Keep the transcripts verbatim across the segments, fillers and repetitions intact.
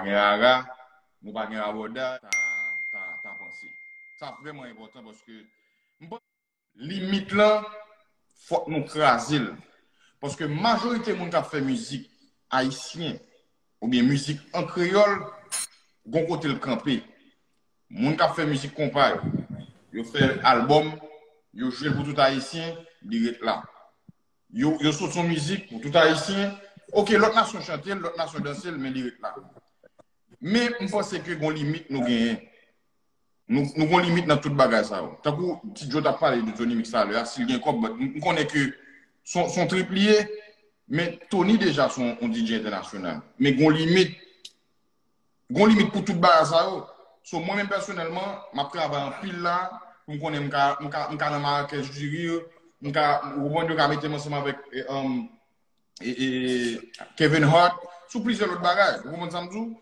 gen rara, nou pa gen rabòday, ta, ta, ta panse. Sa vrèman enpòtan paske m panse limit lan, fòk nou kraze l. Paske majorite moun k ap fè mizik ayisyen oubyen mizik an kreyòl, gon kote l kanpe. Moun k ap fè mizik konpa yo, yo fè albòm, yo jwe l pou tout ayisyen, li ret la. Yo, yo sot yon mizik pou tout ayisyen. Oke, lòt nasyon chante l, lòt nasyon danse l, men li ret la. Men m panse ke gon limit nou genyen. Nou, nou gon limit nan tout bagay sa yo. Tankou Ti Djo t ap pale de Tony Mix talè a, si l gen kòb, but m, m konnen ke son, son trip li ye, men Tony deja son on D J entènasyonal. Men gon limit, gon limit pou tout bagay sa yo. So, mwen menm pèsonèlman, m ap travay anpil la, pou m konnen m ka, m ka, m ka nan Marrakech du Rire, m ka, ou konprann, yo ka mete m ansanm avèk, e, um, e, e, Kevin Hart, sou plizyè lòt bagay. Ou konprann sa m di w?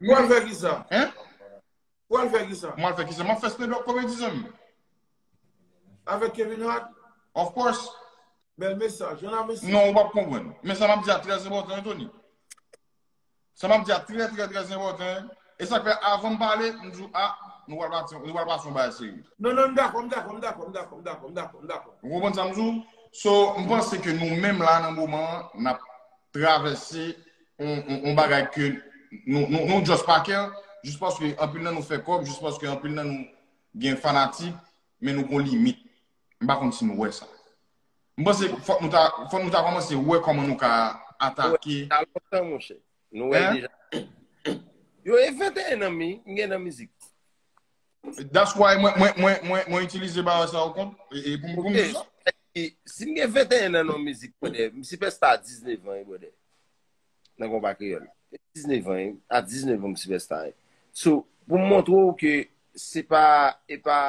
Ou al fè kisa? Hein? Ou al fè kisa? Mwen al fè kisa? M ap fè stand-up comedy, zanmi. Avèk Kevin Hart? Of course. Bèl mesaj. Jan n avanse. Non, ou p ap konprann. Men sa m ap di a trè enpòtan, wi, Tony. Sa m ap di a trè, trè, trè enpòtan. E sa k fè, avan m pale, m di w, a, nou pral pati, nou pral pase yon bagay serye. Non, non, m dakò, m dakò, m dakò, m dakò, m dakò, m dakò, m dakò, m dakò. Ou konprann sa m di w? So, m panse ke nou menm la, nan moman an, n ap travèse yon, yon, yon bagay ke nou, nou, nou just pa care, jis paske anpil nan nou fè kòb, jis paske anpil nan nou gen fanatik, men nou gon limit. M pa konn si nou wè sa. M panse fòk nou ta, fòk nou ta kòmanse wè kòman nou ka atake. Sa lontan, monchè. Nou wè deja. Yo, e venteyen an mi, m gen nan mizik. That's why mwen, mwen, mwen, mwen, mwen itilize bagay sa yo kont, e, e pou m, pou m di sa. Ok. Si m gen venteyen an nan mizik, brother, m sipèsta a diznèf an, brother. Nan konpa kreyòl. Diznèf an, a diznèf an, m sipèsta. So, pou m montre w ke se pa, e pa,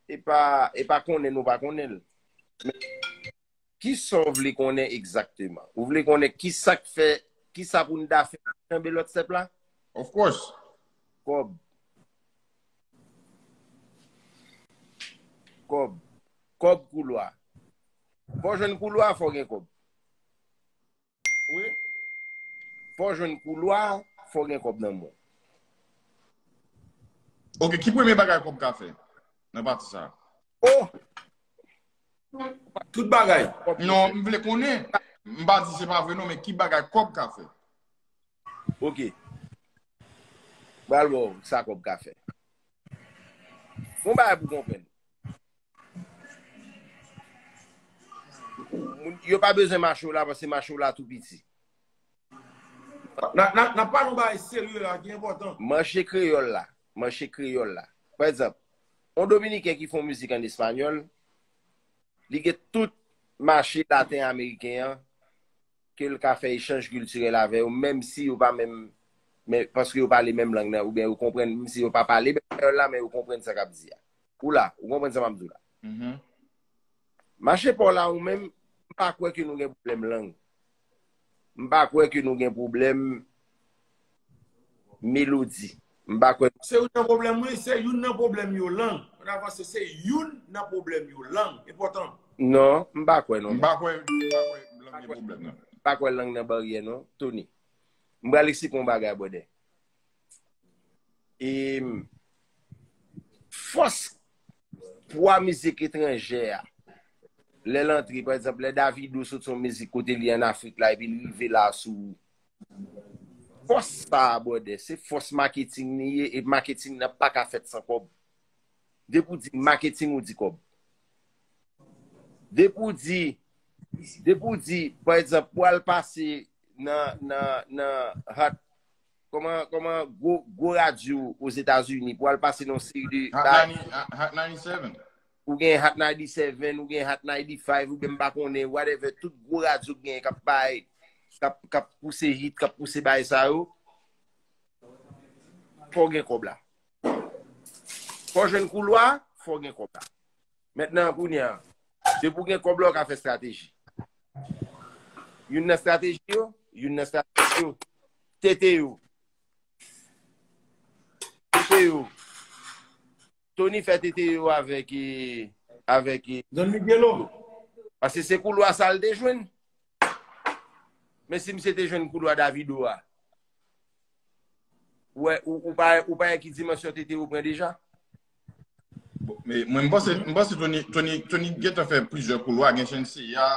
e pa, e pa konnen nou pa konnen l. Men, kisa w vle konnen egzakteman? Ou vle konnen kisa k fè, kisa pou n ta fè pou n janbe lòt step la? Of course. Kòb. Kòb. Kòb koulwa. Fò w jwenn koulwa, fò w gen kòb. Wi. Fò w jwenn koulwa, fò w gen kòb nan men w. Ok, ki premye bagay kòb ka fè nan pati sa a? Oh! Tout bagay. Non, m vle konnen. M pa di se pa vre non, men ki bagay kòb ka fè? Ok. Pral wè w sa kòb ka fè. Bon bagay pou konprann. Moun, yo pa bezwen mache w la, paske mache w la tou piti. N a, n a, n a pale yon bagay serye la, ki enpòtan. Mache kreyòl la, mache kreyòl la. Pa egzanp, yon Dominiken ki fè yon mizik an espanyòl, li gen tout mache laten ameriken an, ke l ka fè echanj kiltirèl avè yo, menm si yo pa menm, men, paske yo pale menm lang nan, oubyen yo konprann, menm si yo pa pale menm kreyòl la, men yo konprann sa k ap di a. Ou la, ou konprann sa m ap di w la. Mhm. Mache pa w la, ou menm, m pa kwè ke nou gen pwoblèm lang. M pa kwè ke nou gen pwoblèm melodi. M pa kwè. Se youn nan pwoblèm, wi, se youn nan pwoblèm yo, lang. Ann avanse, se youn nan pwoblèm yo, lang. Enpòtan. Non, m pa kwè, non. M pa kwè, m pa kwè lang gen pwoblèm, non. M pa kwè lang nan baryè, non, Tony. M pral eksplike yon bagay, brother. E fòs pwa mizik etranjè a, lè l antre, pa egzanp, lè Davido soti yon mizik kote li ann Afrik la, epi l rive la sou fòs sa a, brother, se fòs maketing li ye, e maketing nan pa ka fèt san kòb. Depi w di maketing, ou di kòb. Depi w di, depi w di, pa egzanp, pou al pase nan, nan, nan Hot, kòman, kòman gwo, gwo radyo Ozetazini, pou al pase nan yon seri de Hot bagay. Ninety, Hot ninety-seven. Ou gen Hot ninety-seven, ou gen Hot ninety-five, oubyen m pa konnen, whatever, tout gwo radyo k genyen k ap bay, k ap, k ap pouse hit, k ap pouse bagay sa yo. Fò w gen kòb la. Fò w jwenn koulwa, fò w gen kòb la. Mentnan, kounye a, depi w gen kòb la, w ka fè estrateji. Youn nan estrateji yo, youn nan estrateji yo, T T yo. T T yo. Tony fè T T yo avèk, eh, avèk, eh, Don Miguelo. Paske se koulwa sa l te jwenn. Men si misye te jwenn koulwa Davido a, Ou wè, ou, ou pa, ou pa wè ki dimansyon T T yo pran deja? Bon, men mwen, m panse, m panse Tony, Tony, Tony gentan fè plizyè koulwa, gen Shenseea,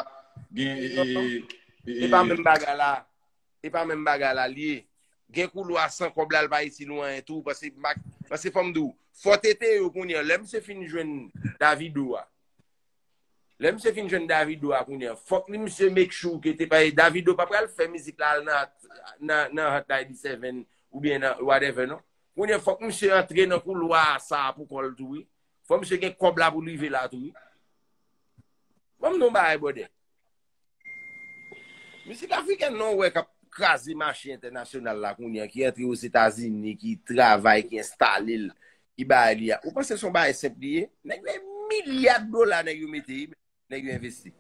gen e, e, e, E pa menm bagay la. E pa menm bagay la l ye. Gen koulwa san kòb la, l pa itil ou anyen tou. Paske, paske fò m di w, fò T T yo kounye an, lè misye fin jwenn Davido a, lè misye fin jwenn Davido a kounye an, fòk li misye make sure ke te pa Davido pa pral fè mizik la al nan, nan, nan Hot ninety-seven oubyen nan whatever, non. Kounye an, fòk misye antre nan koulwa sa a pou kò l tou, wi. Fò misye gen kòb la pou l rive la tou, wi. Ban m di w yon bagay, brother. Mizik afriken nan w wè k ap kraze mache entènasyonal la kounye an, ki antre Ozetazini, ki travay, ki enstale l, ki bay li a. Ou panse se yon bagay senp li ye? Nèg yo, e milya dola nèg yo mete, nèg yo envesti.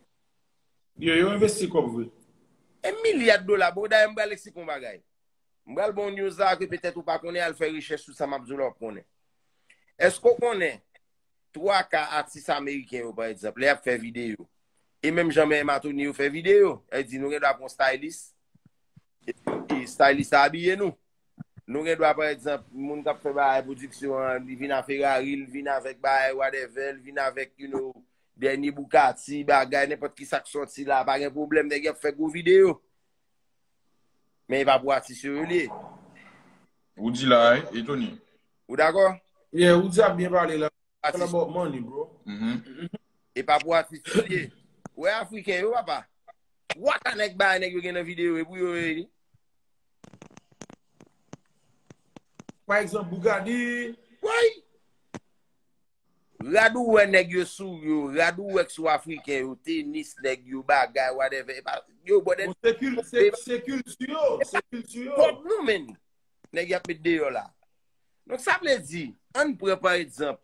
Yo, yo envesti kòb vre. E milya dola, bon, dayè m pral eksplike yon bagay. M pral ba w news la ke petèt ou pa konnen, al fè rechèch sou sa m ap di w la, w ap konnen. Èske w konnen twa ka atis ameriken yo, pa egzanp, lè y ap fè videyo, e menm jan M M A Tony yo fè videyo, e di nou gen dwa pran yon stylist, e stylist la abiye nou. Nou gen dwa, pa egzanp, moun k ap fè bagay pwodiksyon an, li vin a Ferrari, li vin avèk bagay whatever, li vin avèk, you know, dènye Bugatti, bagay, nenpòt ki sa k sòti la, pa gen pwoblèm, nèg y ap fè gwo videyo. Men e pa pou atis yo yo li ye. Ou di la, e Tony? Ou dakò? Yeah, ou di ap byen pale la. All about money, bro. Mhm. E pa pou atis yo li ye. Ou wè Afriken yo, papa. Twa ka nèg bay nèg yo gen nan videyo, e pou yo ye li. Pa egzanp, Bugatti. Woy! Rad ou wè nèg yo sou yo, rad ou wè k sou Afriken yo, tenis nèg yo, bagay, whatever. E pa, yo, brother, Bon, se kil-, se, se kilti yo, se kilti yo. Kòb nou, men. Nèg y ap met deyò la. Donk, sa vle di, ann pran pa egzanp,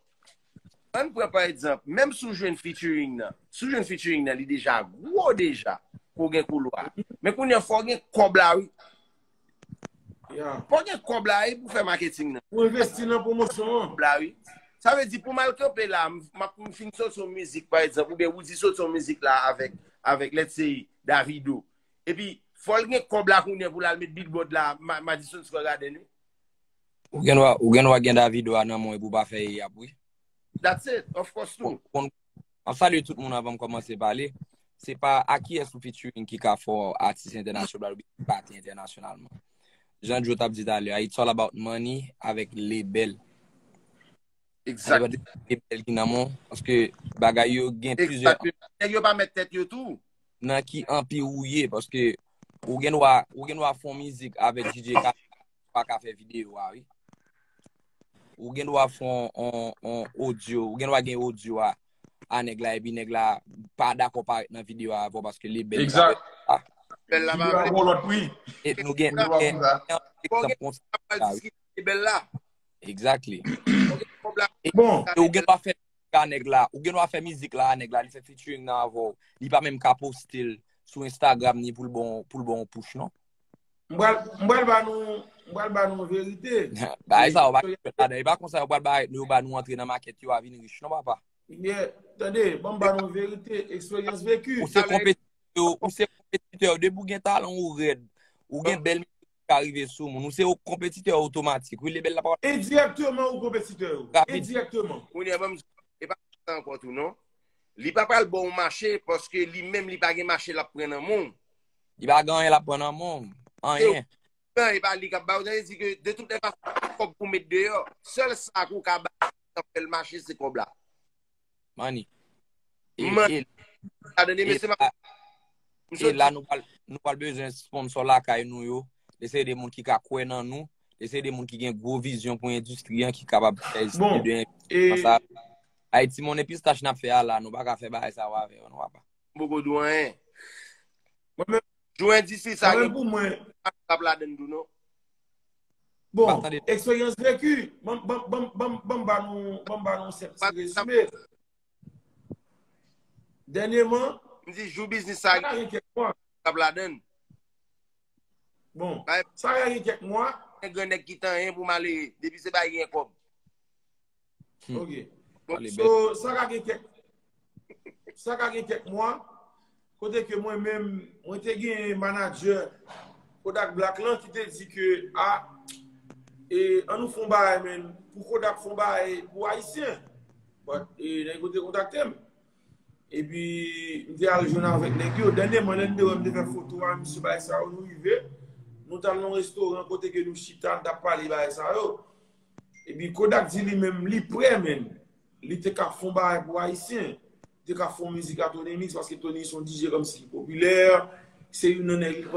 ann pran pa egzanp, menm si w jwenn featuring nan, si w jwenn featuring nan, li deja gwo deja, pou w gen koulwa. Men kounye a, fò w gen kòb la, wi. Yeah. Fò w gen kòb la, wi, pou fè marketing nan. Pou envesti nan pwomosyon an. Kòb la, wi. Sa vle di, pou m al kanpe la, m, m ap, m fin soti yon mizik, pa egzanp, oubyen Roody soti yon mizik la avèk, avèk, let's say, Davido. Epi, fò l gen kòb la kounye a pou l al met billboard la, Ma-, Madison Square Garden, wi. Ou gen dwa, ou gen dwa gen Davido a nan men w epi w pa fè e ap, wi. That's it, of course, too. Bon, bon, m ap salye tout moun anvan m kòmanse pale. Se pa a kiyès ou featuring ki ka fè w atis entènasyonal oubyen ki pati entènasyonalman. Jan Joe t ap di talè a, it's all about money avèk lebèl. Exact. Lebèl ki nan men w, paske bagay yo gen plizyè Exact. Nèg yo pa met tèt yo tou. Nan ki anpi ou ye, paske ou gen dwa, ou gen dwa fè yon mizik avèk D J Khaled, pa ka fè videyo a, wi. Ou gen dwa fè yon, yon, yon odyo, ou gen dwa gen odyo a, a nèg la, epi nèg la pa dakò parèt nan videyo a avè w paske lebèl. Exact. Bèl la pa Videyo a vle. Gon lòt pri. E nou gen, Videyo nou a gen, konsa. gen egzanp konsa, wi. Bèl la. Exactly. Bon, E ou gen dwa fè mizik a nèg la, ou gen dwa fè mizik la a nèg la, li fè featuring nan avè w. Li pa menm ka poste l sou Instagram ni pou l bon, pou l bon push, non. M pral, m pral ba nou, m pral ba nou verite. Bagay sa, ou pa fèt ladan. E pa konsa yo pral ba nou, yo ba nou antre nan makèt yo a vin rich, non, papa. Yeah, tande, ban m ba nou verite, eksperyans veki. Ou se konpetitè, ou se konpetitè, depi ou gen talan, ou rèd. Ou gen bèl mizik ka rive sou moun. Ou se konpetitè otomatik. Wi, lebèl la pa. Endirektèman ou konpetitè yo. Rapid. Endirektèman. Kounye a, ban m, e pa sa ankò tou, non. Li pa pral ba w mache paske li menm li pa gen mache l ap pran nan men w. Li pa gen anyen l ap pran nan men w. Anyen. Nan, e pa li k ap ba w, sa vle di ke de tout lè fason, kòb pou met deyò. Sèl sa ke w ka ba, k ap fè l mache, se kòb la. Money. E, Money. e, Sa tande, e mesye, m ap, la, m e soti. La, nou pral, nou pral bezwen sponsor lakay nou yo. Eseye de moun ki ka kwè nan nou. Eseye de moun ki gen gwo vizyon pou endistri an, ki kapab fè Bon, de e- sa. Ayiti Monnen Pistach n ap fè a la, nou pa ka fè bagay sa yo avè yo, non, papa. M poko di w anyen. Mwen menm, Jou endistri sa mwen gen menm pou mwen, k ap ladan l tou, non. Bon, Pa tande. Eksperyans veki, ban, ban, ban, ban, ban m ba nou, ban m ba nou senp ti rezime. Dènyèman, M di jou biznis sa sa ka gen kèk mwa, k ap ladan l. Bon, Bay- sa ka gen kèk mwa, Gen gran nèg ki tan anyen pou malere. Depi se bay gen kòb. Hmm. Ok. Bon, Ale So, sa ka gen kèk, sa ka gen kèk mwa, kote ke mwen menm, mwen te gen manager Kodak Black lan ki te di ke, a, e, an nou fè yon bagay, men, pou Kodak fè yon bagay pou Ayisyen. But, e, nèg yo te kontakte m. Epi, m te al jwenn avèk nèg yo. Dènyèman, lè n te wè m te fè foto a, misye bagay sa yo, nou rive. Nou t al nan yon restoran kote ke nou chita, n t ap pale bagay sa yo. Epi, Kodak di li menm, li prè, men. Li te ka fè yon bagay pou Ayisyen. Li te ka fè yon mizik a Tony Mix, paske Tony se yon D J kòmsi ki popilè. Se youn nan nèg li